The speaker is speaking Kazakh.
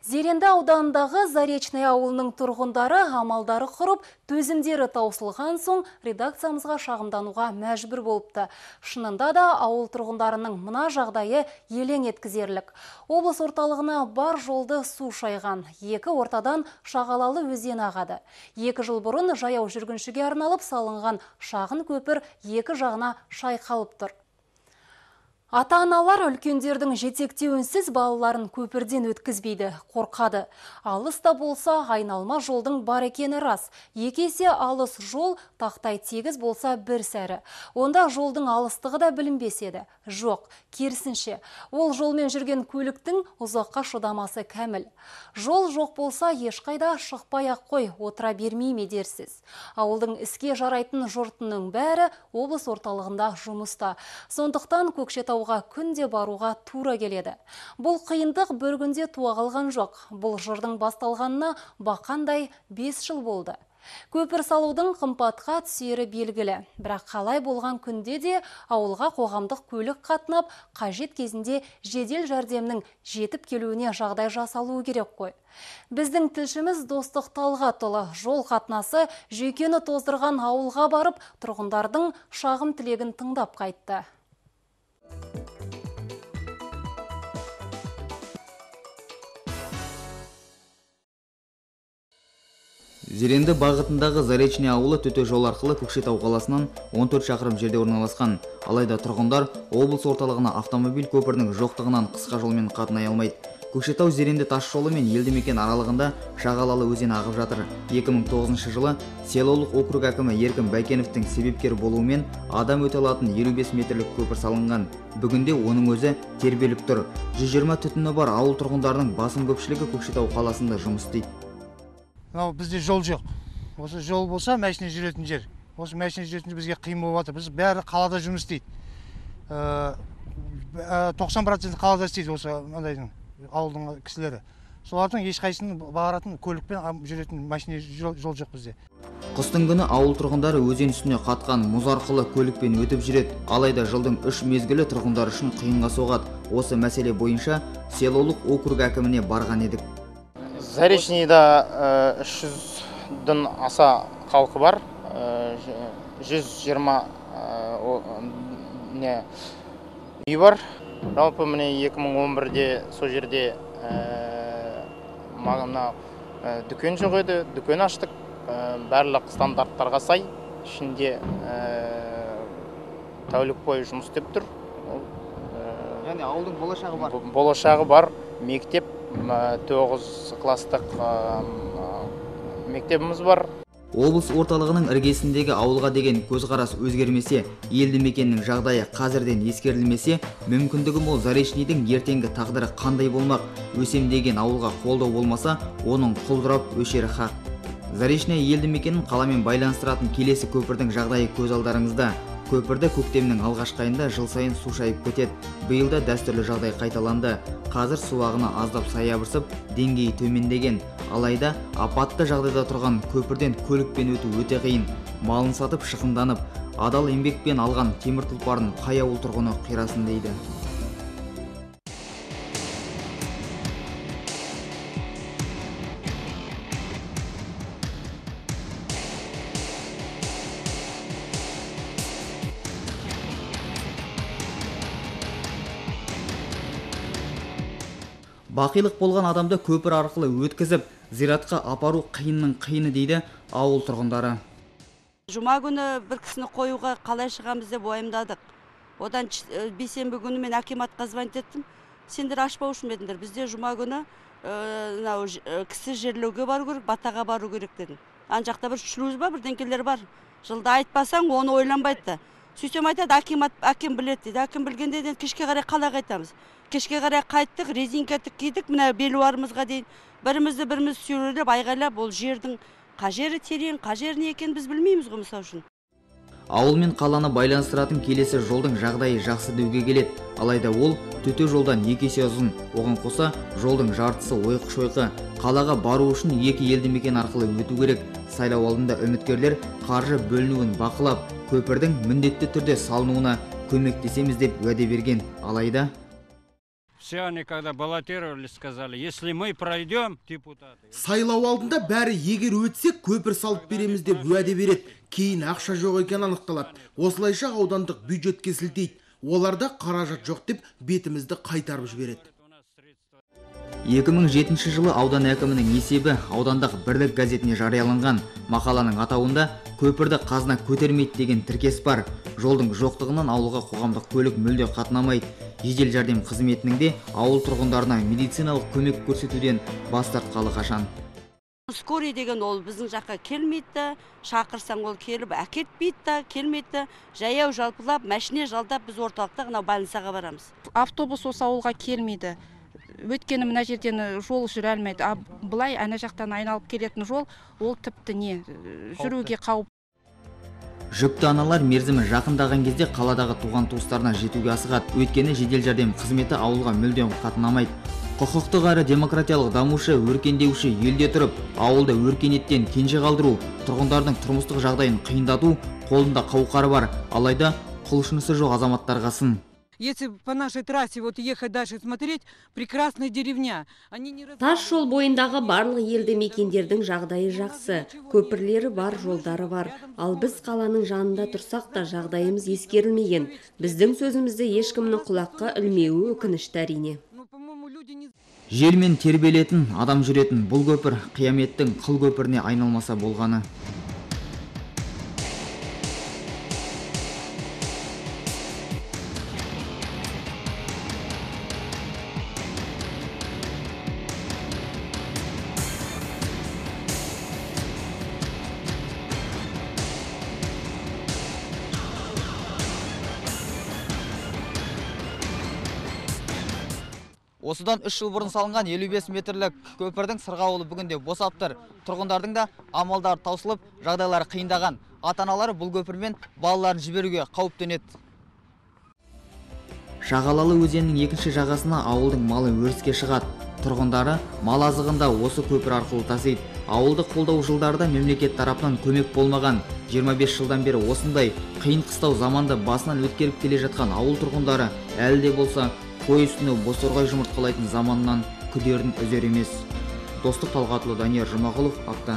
Зеренді ауданындағы Заречный ауылының тұрғындары амалдары құрып, төзімдері таусылған соң редакциямызға шағымдануға мәжбүр болыпты. Шынында да ауыл тұрғындарының мына жағдайы елең еткізерлік. Облыс орталығына бар жолды су шайған. Екі ортадан Шағалалы өзені ағады. 2 жыл бұрын жаяу жүргіншіге арналып салынған шағын көпір екі жағына шайқалып тұр. Ата-аналар үлкендердің жетектеуінсіз балаларын көпірден өткізбейді, қорқады. Алыс та болса, айналма жолдың бар екені рас. Екі есе алыс жол тақтай тегіс болса бір сәрі. Онда жолдың алыстығы да білінбес еді. Жоқ, керісінше. Ол жолмен жүрген көліктің ұзаққа шыдамасы кәміл. Жол жоқ болса, ешқайда шықпай-ақ қой, отыра бермей ме дерсіз. Ауылдың іске жарайтын жұртының бәрі облыс орталығында жұмыста. Сондықтан Көкшетауға күнде баруға тура келеді. Бұл қиындық бір күнде туа қалған жоқ. Бұл жырдың басталғанына бақандай 5 жыл болды. Көпір салудың қымбатқа түсері белгілі. Бірақ қалай болған күнде де ауылға қоғамдық көлік қатынап, қажет кезінде жедел жәрдемнің жетіп келуіне жағдай жасалуы керек қой. Біздің тілшіміз Достық Талғатұлы жол қатынасы жүйкені тоздырған ауылға барып, тұрғындардың шағым тілегін тыңдап қайтты. Зеренді бағытындағы Заречный ауылы төте жол арқылы Көкшетау қаласынан 14 шақырым жерде орналасқан. Алайда тұрғындар облыс орталығына автомобиль көпірінің жоқтығынан қысқа жолмен қатынай алмайды. Көкшетау Зеренді тас жолы мен елді мекен аралығында Шағалалы өзені ағып жатыр. 2009 жылы селолық округ әкімі Еркін Бәйкеновтің себепкер болуымен адам өте алатын 55 метрлік көпір салынған. Бүгінде оның өзі тербеліп тұр. 120 түтіні бар ауыл тұрғындарының басым көпшілігі Көкшетау қаласында жұмыс істейді. Мынау бізде жол жоқ. Осы жол болса, машина жүретін жер. Осы машина жүретін бізге қиын болып жатыр. Біз бәрі қалада жұмыс істейді. 90% қалада істейді осы мынандайдың ауылдың кісілері. Солардың ешқайсының баратын көлікпен жүретін машина жол жоқ бізде. Қыстың күні ауыл тұрғындары өзен үстіне қатқан мұз арқылы көлікпен өтіп жүреді. Алайда жылдың 3 мезгілі тұрғындар үшін қиынға соғады. Осы мәселе бойынша селолық округ әкіміне барған едік. Заречныйда 300-ден аса халқы бар, 120 үй бар. Жалпы міне 2011-де сол жерде мына дүкен жоқ еді, дүкен аштық, барлық стандарттарға сай, ішінде тәулік бойы жұмыс істеп тұр. Яғни ауылдың болашағы бар. Болашағы бар, мектеп, 9 кластық мектебіміз бар. Облыс орталығының іргесіндегі ауылға деген көзқарас өзгермесе, елді мекеннің жағдайы қазірден ескерілмесе, мүмкіндігі мол Заречныйдың ертеңгі тағдыры қандай болмақ? Өсем деген ауылға қолдау болмаса, оның құлдырап өшері хақ. Заречный елді мекенін қаламен байланыстыратын келесі көпірдің жағдайы көз алдарыңызда. Көпірді көктемнің алғашқы айында жыл сайын су шайып кетеді. Биыл да дәстүрлі жағдай қайталанды. Қазір су ағыны аздап саябырсып, деңгейі төмендеген. Алайда апатты жағдайда тұрған көпірден көлікпен өту өте қиын. Малын сатып шығынданып, адал еңбекпен алған темір тұлпарын қай ауыл тұрғыны қирасын дейді. Бақилық болған адамды көпір арқылы өткізіп, зиратқа апару қиынның қиыны дейді ауыл тұрғындары. Жұма күні бір кісіні қоюға қалай шығамыз деп уайымдадық. Одан бейсенбі күні мен акиматқа звонить еттім. Сендер ашпаушы ма едіңдер? Бізде жұма күні кісі жерлеуге бару керек, батаға бару керек дедім. Ан жақта бір шлюз ба, бірдеңкелер бар. Жылда айтпасаң, оны ойланбайды да. Сөйтсем айтады, акимат, әкім біледі дейді. Әкім білгенде енді кешке қарай қалай қайтамыз? Кешке қарай қайттық, резинка кидік, мына белуарымызға дейін. Бірімізді біріміз сүйрелеп, айғайлап, ол жердің қай жері терең, қай жері не екенін біз білмейміз ғой, мысал үшін. Ауыл мен қаланы байланыстыратын келесі жолдың жағдайы жақсы деуге келеді. Алайда ол төте жолдан екі есе ұзын. Оған қоса жолдың жартысы ойқы-шойқы. Қалаға бару үшін екі елді мекен арқылы өту керек. Сайлау алдында үміткерлер қаржы бөлінуін бақылап, көпірдің міндетті түрде салынуына көмектесеміз деп уәде берген. Алайда Все они, когда баллотировались, сказали, если мы пройдем, депутаты. Сайлау алдында бәрі егер өтсек көпір салып береміз деп уәде береді. Кейін ақша жоқ екені анықталады. Осылайша аудандық бюджетке сілтейді. Оларда қаражат жоқ деп бетімізді қайтарып жібереді. 2007 жылы аудан әкімінің есебі аудандық Бірлік газетіне жарияланған. Мақаланың атауында көпірді қазына көтермейді деген тіркес бар. Жолдың жоқтығынан ауылға қоғамдық көлік мүлде қатынамайды. Жедел жәрдем қызметінің де ауыл тұрғындарына медициналық көмек көрсетуден бас тартқалы қашан. Скорый деген ол біздің жаққа келмейді, шақырсаң ол келіп әкетпейді да, келмейді. Жаяу жалпылап, машина жалдап біз орталықта мынау больницаға барамыз. Автобус осы ауылға келмейді. Өйткені мына жерден жол жүре алмайды. А былай ана жақтан айналып келетін жол, ол тіпті не, жүруге қауіп. Жүкті аналар мерзімі жақындаған кезде қаладағы туған туыстарына жетуге асығады. Өйткені жедел жәрдем қызметі ауылға мүлдем қатынамайды. Құқықтық әрі демократиялық дамушы, өркендеуші елде тұрып, ауылды өркениеттен кенже қалдыру, тұрғындардың тұрмыстық жағдайын қиындату қолында қауқары бар, алайда құлшынысы жоқ азаматтарға сын. Если по нашей трассе вот ехать дальше смотреть, прекрасная деревня. Они не Тас жол бойындағы барлық елді мекендердің жағдайы жақсы. Көпірлері бар, жолдары бар. Ал біз қаланың жанында тұрсақ та жағдайымыз ескерілмеген. Біздің сөзімізді ешкімнің құлаққа ілмеуі өкінішті әрине. Желмен тербелетін, адам жүретін бұл көпір қияметтің қыл көпіріне айналмаса болғаны. Осыдан 3 жыл бұрын салынған 55 метрлік көпірдің сырғауылы бүгінде босап тұр. Тұрғындардың да амалдары таусылып, жағдайлары қиындаған. Ата-аналары бұл көпірмен балаларын жіберуге қауіптенеді. Шағалалы өзенінің екінші жағасына ауылдың малы өріске шығады. Тұрғындары мал азығын да осы көпір арқылы тасиды. Ауылды қолдау жылдарда мемлекет тарапынан көмек болмаған. 25 жылдан бері осындай қиын қыстау заманды басынан өткеріп келе жатқан ауыл тұрғындары әлі де болса қой үстіне бозторғай жұмыртқалайтын заманнан күдерін үзер емес. Достық Талғатұлы, Данияр Жұмағұлов, Апта.